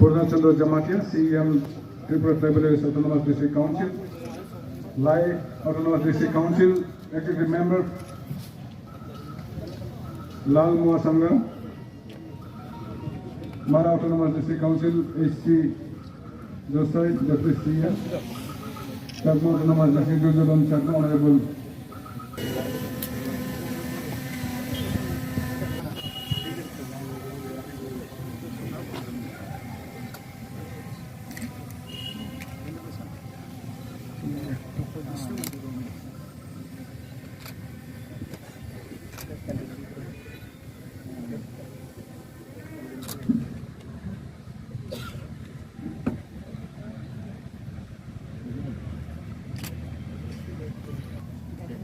Purna Chandra Jamatia, CEM, Tripura Tribal Areas Autonomous District Council, Lai Autonomous District Council, Executive Member, Lal Sangha, Mara Autonomous District Council, HC Josai, Deputy CEM, Chakma Autonomous District Duryodhan Chakma, Honorable.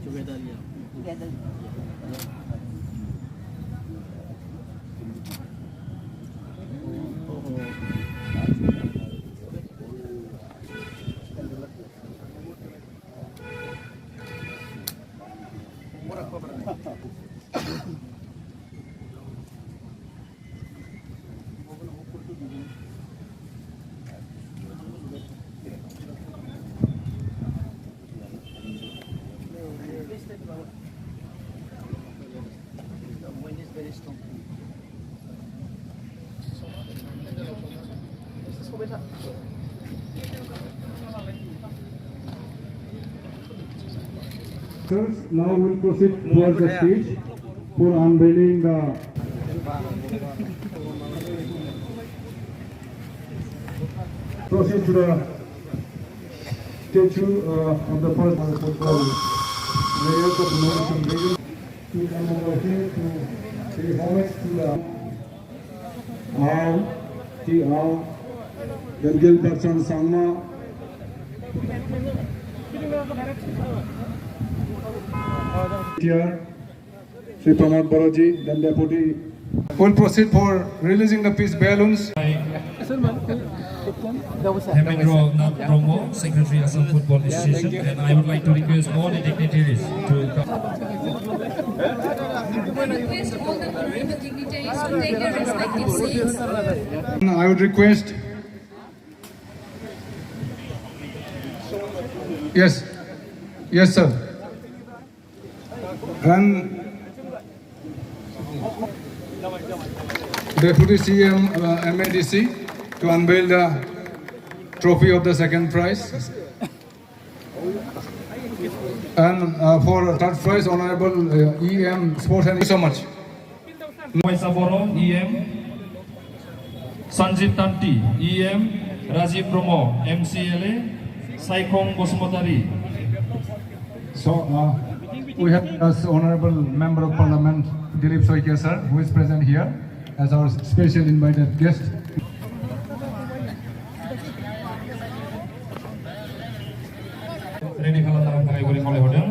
Together, yeah. Together. The wind is very strong. Sirs, now we will proceed towards the stage for unveiling the proceed to the statue of the first football players of the Northern region to come over here to pay homage to the Ao, T. Ao, then Gilbert Sangma, here, Sri Pramod Boroji, then Deputy. We'll proceed for releasing the peace balloons. Hemendra Nath Brahmo, Secretary, Assam Football Association, and I would like to request all the dignitaries to come. I request all the honorable dignitaries to take their respective seats. I would request. Yes, yes, sir. And Deputy CM MADC to unveil the trophy of the second prize. And for third prize, Honorable EM Sports and thank you so much. Paisa Boro, EM, Sanjit Tanti, EM, Rajiv Brahmo, MCLA, Saikhong Basumatary. So we have as Honorable Member of Parliament Dilip Saikia sir, who is present here as our special invited guest. Ready खालामनो थाखाय गुरै खावलायहरदों।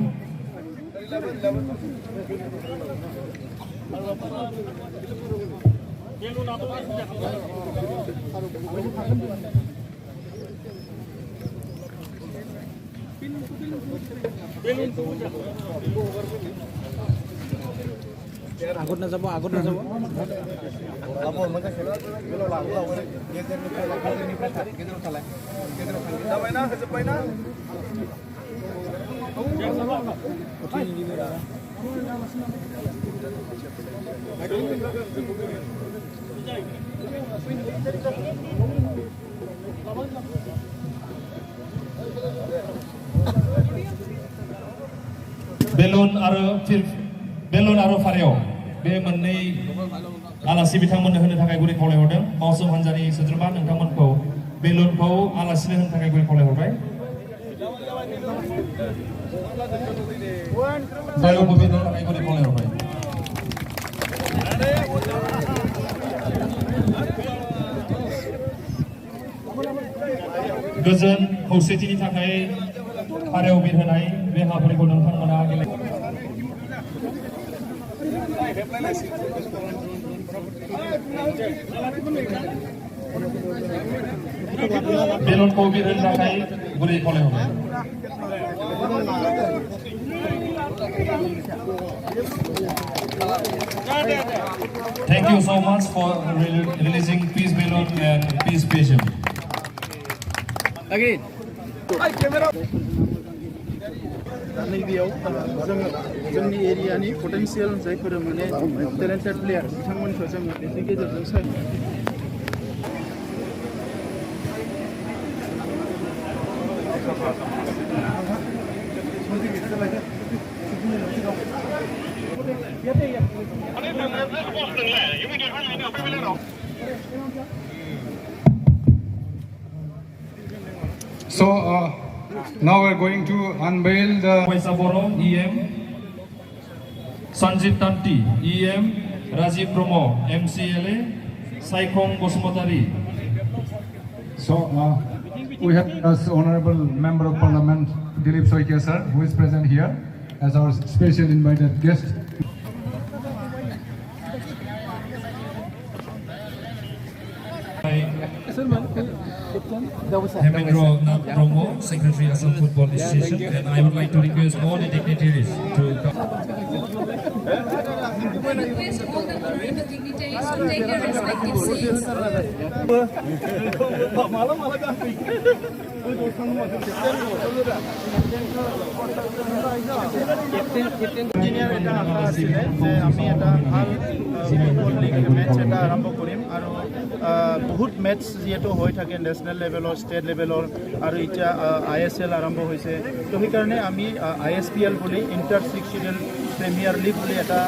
আগত নাযাব, আগত নাযাব। Balloon आरो balloon आरो फारेव बे मोननै आलासि बिथांमोननो होनो थाखाय गुरै खावलायहरदों। मावसोम हान्जानि सोद्रोमा नोंथांमोनखौ बेलुनखौ आलासिनो होनो थाखाय गुरै खावलायहरबाय। फारेवखौ बिरहोनो थाखाय गुरै खावलायहरबाय। गोजोन खौसेथिनि थाखाय फारेव बिरहोनाय बे हाबाफारिखौ नोंथांमोना गेले बेलुनखौ बिरहोनो थाखाय गुरै खावलायहरबाय। Thank you so much for releasing peace balloon and peace pigeon. Again. दा नैबेयाव जोङो जोंनि एरियानि पटेन्सियेल जायफोर माने टेलेन्टेड प्लेयार बिथांमोनखौ जोङो बेनि गेजेरजों Sai So now we are going to unveil the Paisa Boro, EM, Sanjit Tanti, EM, Rajiv Brahmo, MCLA, Saikhong Basumatary. So we have us Honorable Member of Parliament Dilip Saikia sir, who is present here as our special invited guest. Hemendra Nath Brahmo, Secretary, Assam Football Association, and I would like to request all the dignitaries to come. I request all the honorable dignitaries to take their respective seats. माला माला गान engineer এটা আশা আছিলে যে আমি এটা ভাল football league match এটা আৰম্ভ কৰিম আৰু বহুত মেটচ যিহেতু হৈ থাকে নেশ্যনেল লেভেলৰ, ষ্টেট লেভেলৰ আৰু এতিয়া আইএছএল আৰম্ভ হৈছে। তো সেইকাৰণে আমি আইএছপিএল বুলি, ইণ্টাৰ ছিক্স চিডেল প্ৰিমিয়াৰ লীগ বুলি এটা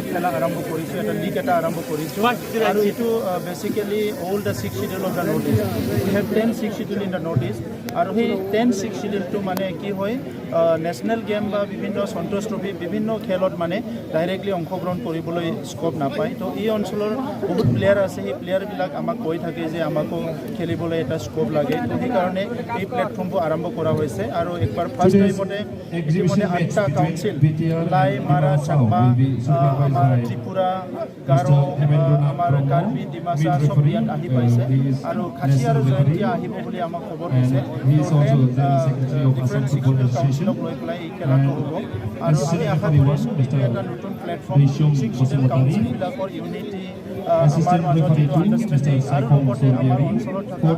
খেলা আৰম্ভ কৰিছোঁ, এটা লীগ এটা আৰম্ভ কৰিছোঁ। আৰু এইটো basically all the six schedule of the North East. We have 10 six schedule in the North East. আৰু সেই 10 ছিক্স চিডিউলটো মানে কি হয়, নেশ্যনেল গেম বা বিভিন্ন সন্তোষ ট্ৰফি, বিভিন্ন খেলত মানে ডাইৰেক্টলি অংশগ্ৰহণ কৰিবলৈ স্ক'প নাপায়। তো এই অঞ্চলৰ বহুত প্লেয়াৰ আছে, সেই প্লেয়াৰবিলাক আমাক কৈ থাকে যে আমাকো খেলিবলৈ এটা স্ক'প লাগে। তো সেইকাৰণে এই প্লেটফৰ্মবোৰ আৰম্ভ কৰা হৈছে। আৰু একবাৰ ফাৰ্ষ্ট টাইমতে ইতিমধ্যে আঠটা কাউন্সিল, লাই, মাৰা, চাকমা, আমাৰ ত্ৰিপুৰা, গাৰো, আমাৰ কাৰ্বি, ডিমাচা চব ইয়াত আহি পাইছে আৰু খাচী আৰু জয়ন্তীয়া আহিব বুলি আমাক খবৰ দিছে। ডিফাৰেণ্ট ছিক্স কাউন্সিলক লৈ পেলাই এই খেলাটো হ'ব আৰু আমি আশা কৰিছোঁ এইটো এটা নতুন প্লেটফৰ্ম, ছিক্স চিডিউল কাউন্সিলবিলাকৰ ইউনিটি, আমাৰ মাজত যিটো আণ্ডাৰষ্টেণ্ডিং আৰু লগতে আমাৰ অঞ্চলত থকা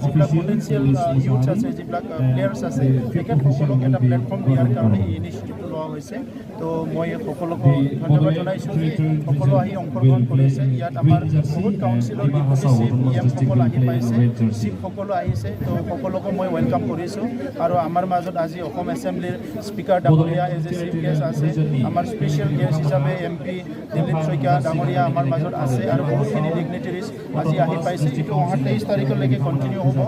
যিবিলাক পটেঞ্চিয়েল ইউথ আছে, যিবিলাক প্লেয়াৰ্ছ আছে, তেখেতসকলক এটা প্লেটফৰ্ম দিয়াৰ কাৰণে এই ইনিচিয়েটিভটো লোৱা হৈছে। তো মই সকলোকে ধন্যবাদ জনাইছোঁ যে সকলো আহি অংশগ্ৰহণ কৰিছে। ইয়াত আমাৰ বহুত কাউন্সিলৰ ডেপুটি চিফ, ই এমসকল আহি পাইছে, চিফসকলো আহিছে। তো সকলোকে মই welcome কৰিছোঁ। আৰু আমাৰ মাজত আজি অসম এছেম্বলিৰ স্পীকাৰ ডাঙৰীয়া এজ এ চিফ গেষ্ট আছে, আমাৰ স্পেচিয়েল গেষ্ট হিচাপে এমপি দিলীপ শইকীয়া ডাঙৰীয়া আমাৰ মাজত আছে আৰু বহুতখিনি ডিগনিটেৰিজ আজি আহি পাইছে। এইটো অহা 23 তাৰিখলৈকে কণ্টিনিউ হ'ব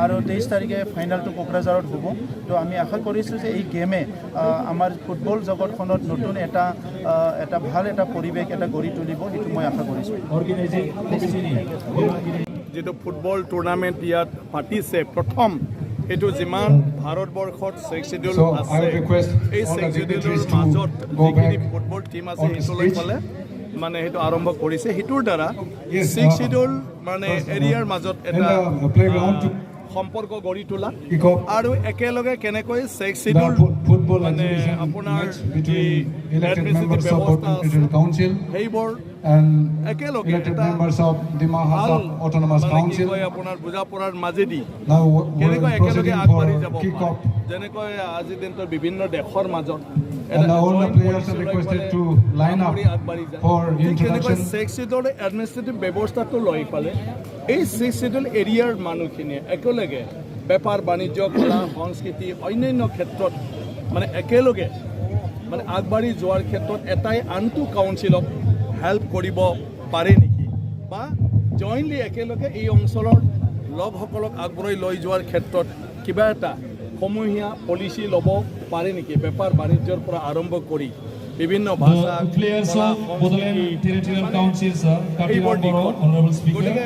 আৰু 23 তাৰিখে ফাইনেলটো কোকৰাঝাৰত হ'ব। তো আমি আশা কৰিছোঁ যে এই গেমে আমাৰ ফুটবল জগতখনত নতুন এটা ভাল এটা পৰিৱেশ এটা গঢ়ি তুলিব, সেইটো মই আশা কৰিছোঁ। Organizing committee যিটো ফুটবল টুৰ্ণামেণ্ট ইয়াত পাতিছে প্ৰথম, সেইটো যিমান ভাৰতবৰ্ষত ছিক্স চিডিউল আছে, এই ছিক্স চিডিউলৰ মাজত যিখিনি ফুটবল টীম আছে সেইটো লৈ পেলাই মানে সেইটো আৰম্ভ কৰিছে। সেইটোৰ দ্বাৰা ছিক্স চিডিউল মানে এৰিয়াৰ মাজত এটা সম্পৰ্ক গঢ়ি তোলা আৰু একেলগে কেনেকৈ ছিক্স চিডিউল মানে আপোনাৰ যি এডমিনিষ্ট্ৰেটিভ ব্যৱস্থা আছে সেইবোৰ একেলগে এটা ভাল মানে কি কয় আপোনাৰ বুজা পৰাৰ মাজেদি কেনেকৈ একেলগে আগবাঢ়ি যাব, যেনেকৈ আজিৰ দিনটোত বিভিন্ন দেশৰ মাজত আগবাঢ়ি যায়, ঠিক তেনেকৈ ছিক্স চিডিউল এডমিনিষ্ট্ৰেটিভ ব্যৱস্থাটো লৈ পালে এই ছিক্স চিডিউল এৰিয়াৰ মানুহখিনিয়ে একেলগে বেপাৰ বাণিজ্য, কলা সংস্কৃতি, অন্যান্য ক্ষেত্ৰত মানে একেলগে মানে আগবাঢ়ি যোৱাৰ ক্ষেত্ৰত এটাই আনটো কাউন্সিলক হেল্প কৰিব পাৰে নেকি বা জইণ্টলি একেলগে এই অঞ্চলৰ লোকসকলক আগবঢ়াই লৈ যোৱাৰ ক্ষেত্ৰত কিবা এটা সমূহীয়া পলিচি ল'ব পাৰে নেকি, বেপাৰ বাণিজ্যৰ পৰা আৰম্ভ কৰি বিভিন্ন ভাষা, Council, sir, এইবোৰ দিশত। গতিকে